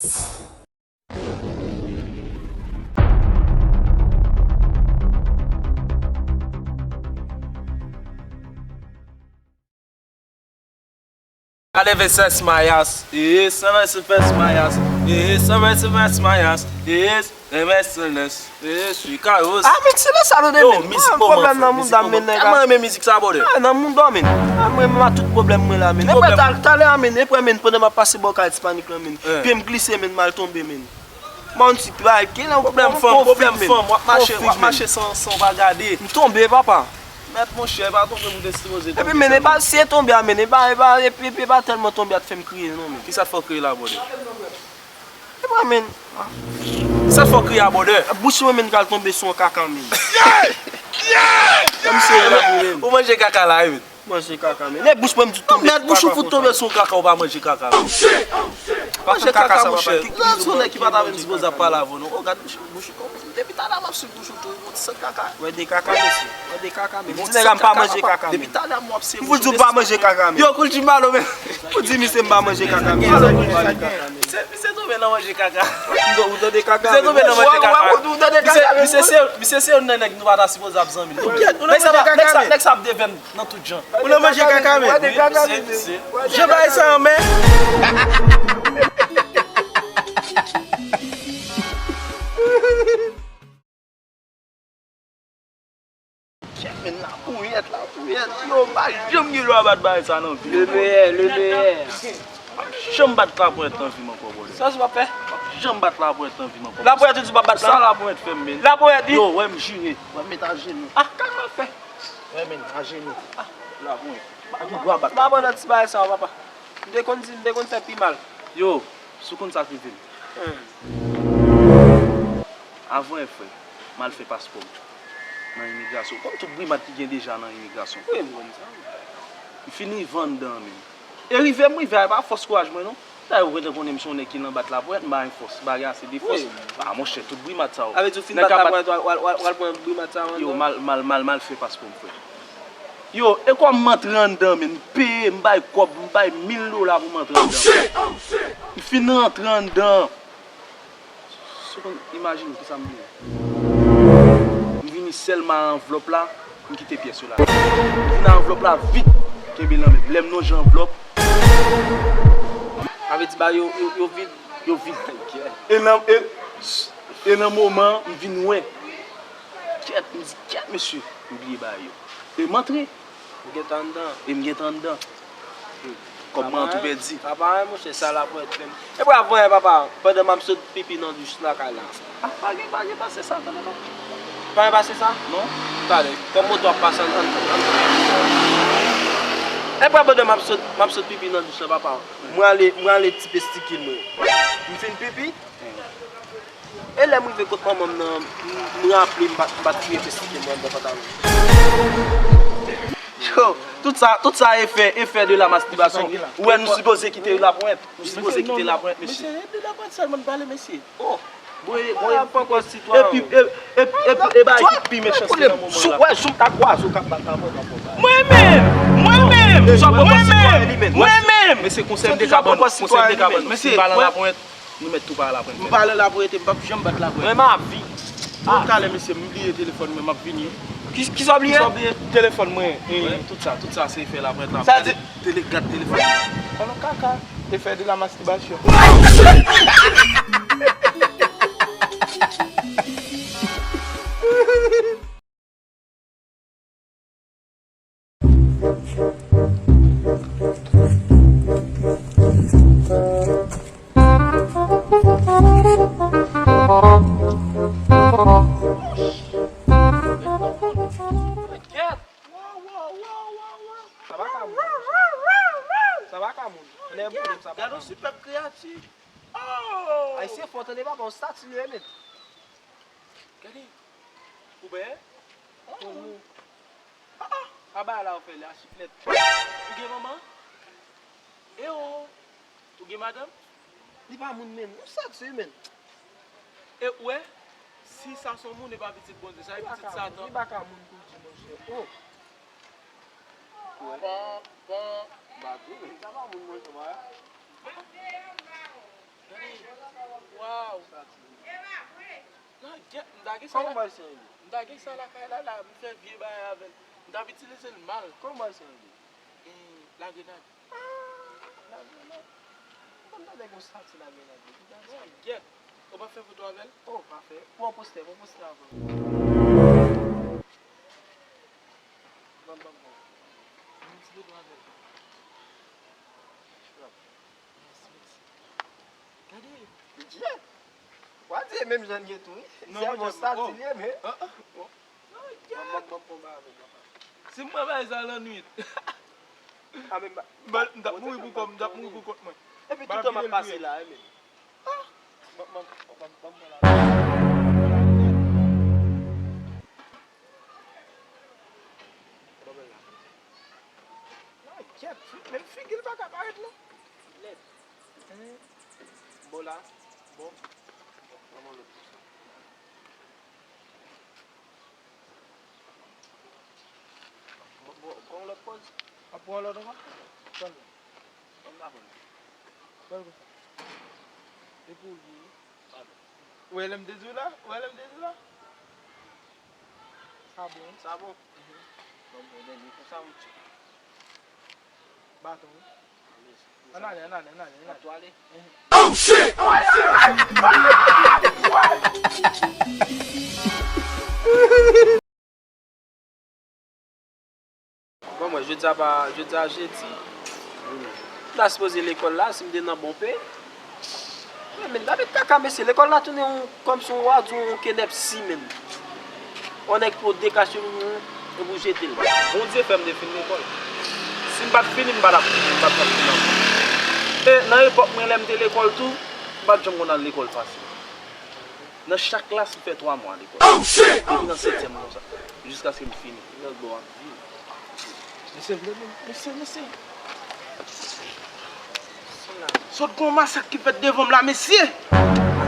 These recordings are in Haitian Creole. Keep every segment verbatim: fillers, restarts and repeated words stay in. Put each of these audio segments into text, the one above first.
Gade V S Mayas, yes, V S Mayas, yes, V S Mayas, yes, V S Mayas, yes, Chicago. Ah, men ti lè sa nou de. Yo, men mizik mwen, pwoblèm nan mouda, men nèg la. Mwen renmen mizik sa, brother. Ah, nan mouda, men. Ah, mwen menm a tout pwoblèm mwen la, men. Epa, talè a, men, epa, men, pandan m ap pase bò kay Ti Panik lan, men. Pye m glise, men, m al tonbe, men. Bon, ti bay, ki nan pwoblèm fanm, pwoblèm fanm, w ap mache, w ap mache san, san w pa gade. M tonbe, papa. Mèt monchè, pa tonbe pou te sipoze tonbe. Epi, men, e pa, si e tonbe a, men, e pa, e pa, epi, epi, e pa tèlman tonbe a t fè m kriye, non, men. Kisa t fè w kriye la, brother? E pa, men. Kisa t fè w kriye a, brother? Bouch mwen, men, k al tonbe sou yon kaka, men. Ou manje kaka la, wi, men. Manje kaka, men. E bouch mwen, m di tonbe sou kaka konsa. Mèt bouch ou fout tonbe sou kaka, ou pa manje kaka la. Manje kaka, monchè. Gad yon nèg ki pa ta menm sipoze ap pale avè w, non. Oh, gad bouch, bouch ou. Depi talè a m ap swiv bouch ou tou, yon ti sant kaka. Wè de kaka, mesye. Wè de kaka, men. Ti nèg la m pa manje kaka, men. Depi talè a m ap swiv bouch ou. M fout di w pa manje kaka, men. Yo, koul Jimbalo, men. Ou di misye m pa manje kaka, men. Misye, misye tonbe nan manje kaka. Ou tande kaka, men. Misye tonbe nan manje kaka. Misye, misye se, misye se youn nan nèg nou pa ta sipoze ap zanmi. Nèg sa, nèg sa, nèg sa ap devèn nan tout jan. Ou nan manje kaka, men. Jan bagay sa anmè. Kèt, men, lapouyèt, lapouyèt. Yo, m pa janm gen dwa bat bagay sa nan vi m ankò. Le meyè, le meyè. M p ap janm bat lapouyèt nan vi m ankò, brother. Sa w ap fè? M p ap janm bat lapouyèt nan vi m ankò. Lapouyèt ou di w p ap bat la? Sa lapouyèt fè m, men. Lapouyèt, wi. Yo, wè m jire. Wè m met ajenou. Ah, kaka fè. Wè, men, ajenou. Ah, lapouyèt. M pa gen dwa bat lapouyèt. M pa nan ti bagay sa yo, papa. M te konn di, m te konn fè pi mal. Yo, si w konn sa k rive m. Avan yè, frè, m al fè paspò m nan imigrasyon. Ou konn tout brimat ki gen deja nan imigrasyon. Wi, m konn sa. M fin rive anndan an menm. E rive m rive a, e pa fòs kouraj mwen non. Dayè, ou gentan konnen m se yon nèg ki nan bat lapoyèt, m pa gen fòs, m pa gen ase de fòs. Wi. A, monchè, tout brimat sa yo. Sa vle di ou fin bat lapoyèt, w al, w al, w al, w al pran brimat sa yo anndan? Yo, m al, m al, m al, m al fè paspò m, frè. Yo, e kòm m antre anndan, men, m peye, m bay kòb, m bay mil dola pou m antre anndan. M fin rantre anndan. Si w konn imajine kisa m bliye. M vini sèlman a anvlòp la, m kite pyès yo la. M vin a anvlòp la vit, kenbe l nan men m. Lè m lonje anvlòp. Sa vle di ba yo, yo, yo vid. Yo vid. E nan, e, e nan moman, m vin wè. Kèt, m di, kèt, mesye, m bliye bagay yo. E m antre. M gentan anndan. E m gentan anndan. Kòb mwen an tou pèdi. Papa, monchè, sa lapoyèt menm. E pa vre, papa, pandan m ap sot pipi nan douch lakay la. Ah, pa gen, pa gen pase sa, tande non. Pa gen pase sa? Non. Talè, kòm moto ap pase, ann, ann, ann. E pa pandan m ap sot, m ap sot pipi nan douch la, papa. Mwen ale, mwen ale ti pestikil mwen. M fin pipi. E lè m rive kot manman m nan, m, m raple m pa t, m pa t fouye pestikil mwen anndan pantalon. Yo, tout sa, tout sa efè, efè de la mastibasyon. Ou wè nou sipoze kite laponyèt. Nou sipoze kite laponyèt, mesye. Mesye, de laponyèt sèlman n pale, mesye. Oh. Bon, e, bon, e, epi, e, epi, epi, e bagay ki pi mechan se nan moman la. Wè, sou ta kwaze w k ap bat laponyèt. Mwen menm, mwen menm, mwen menm, mwen menm. Mesye, konsèy m te ka ban nou, konsèy m te ka ban nou. Mesye, m pa nan laponyèt. Nou mèt tou pa al aprann fè. M pa nan lapoyèt, m p ap janm bat lapoyèt. Mwen m avi. Bon, talè, mesye, m bliye telefòn mwen, m ap vini. Ki, kisa w bliye? Kisa w bliye? Telefòn mwen. Wè, tout sa, tout sa, se efè lapoyèt la. Sa di gade, tele, gad telefòn mwen. Talon kaka. Efè de la mastibasyon. Sa pa ka moun. Sa pa ka moun. Lè moun sa pa ka moun. Gade yon sipèb kreyati. Oh! Ayisyen fò tande papa, yon stati li ye menm. Gade. Ou byen? Ou, ou. Ah, ah. Pa bagay la ou fè la, chiflèt. Ou gen manman? E o. Ou gen madanm? Li pa moun menm. Ou sèt se menm. E ou wè, si sa se yon moun, e pa pitit Bondye, sa e pitit Satan. Li pa ka moun pou di, monchè. Oh. Ou wè? Pon, pon. Ba tou, men sa pa moun, monchè, mwen. Gade, Kòman bòy sa ye? M ta gen sa lakay la, la, m fè vye bagay avè l. M t ap itilize l mal. Kòman bòy sa ye? E, lagrenad. Ah, lagrenad. M konn tande gon sati lagrenad. Ou pa fè foto avè l? Oh, pa fè. Pran postè, pran postè avè l. Ban m, ban m, ban m. Ban m ti foto avè l. Mèsi, mèsi. Gade. Jèt. W a di e menm jan l ye tou, wi. Non, se yon bon stil li ye, men. Ah, ah. Bon. Ban m, ban m, ban m, ban m ba avè l, papa. Si m pran bagay sa lannwit. Ah, men ba, m t ap mouri pou kò m, m t ap mouri pou kont mwen. Epi tout tan m ap pase la, wi, men. Ah! Ban m, ban m, ban m, ban m pran la. Ban m la. Nan kèt, menm figi l pa ka parèt non. Lèd. Bon la, bon. Ban m yon lòt. Bon, bon, pran yon lòt pòz. Ap pran yon lòt ankò? Pran l. Ban m la pran l. Pran l konsa. E pou ou li ye. Ou wè lè m te di w la? Ou wè lè m te di w la? Sa bon. Sa bon? Mhm. Bon, bon, dènye kou sa, wi. Baton, wi. Ann ale, ann ale, ann ale, ann ale. N ap tou ale? Mhm. Oh, shit! Bon, mwen, jodi a pa, jodi a jedi. M ta sipoze lekòl la, si m te nan bon peyi. Men, men, gade kaka, mesye, lekòl la tounen yon, kòmsi yon wadi, yon kenèpsi, men. On nèg pou dekache yon, yon pou jete l. Bondye fè m te fin lekòl. Si m pa t fini, m pa t ap, m pa t ap fin ankò. E nan epòk mwen, lè m te lekòl tou, m pa t janm konn al lekòl fasil. Nan chak klas, m fè twa mwa lekòl. Oh, shit! Depi nan setyèm konsa, jiskaske m fini. Lòt bò ap viv. Mesye, mesye, mesye, mesye. Sot gon masak ki fèt devan m la, mesye.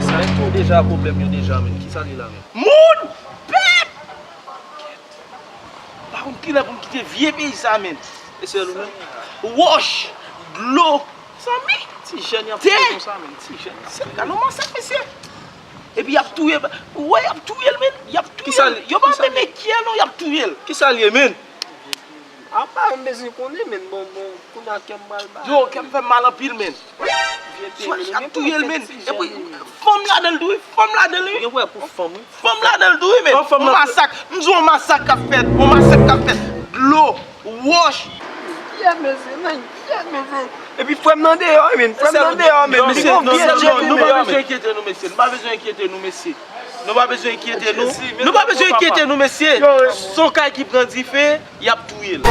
Sa e tou deja pwoblèm yo deja, men. Kisa li la, men? Moun! Pèp! Pa konn kilè pou m kite vye peyi sa, men. Mesye, nou menm? Wòch, dlo, zanmi. Ti jèn y ap touye konsa, men. Ti jèn. Se gade yon masak, mesye. Epi y ap touye. Ou wè, y ap touye l, men. Y ap touye l. Yo pa menm ekyè, non, y ap touye l. Kisa l ye, men? Apa, m bezwen konnen, men. Bon, bon, kounye a kè m pral ba. Yo, kè m fè m mal anpil, men. Y ap touye l, men. Epi, fanm ladan l tou, wi. Fanm ladan l, wi. Ou gen pou fanm, wi. Fanm ladan l tou, wi, men. On masak. M di w, on masak k ap fèt. On masak k ap fèt. Dlo. Wòch. Yè, mesye, nan yè, mesye. Epi frè m nan deyò, men. Frè m nan deyò, men. Mesye, non, non, non, nou pa bezwen enkyete nou, mesye. Nou pa bezwen enkyete nou, mesye. Nou pa bezwen enkyete nou. Nou pa bezwen enkyete nou, mesye. Se yon kay ki pran dife, y ap touye l.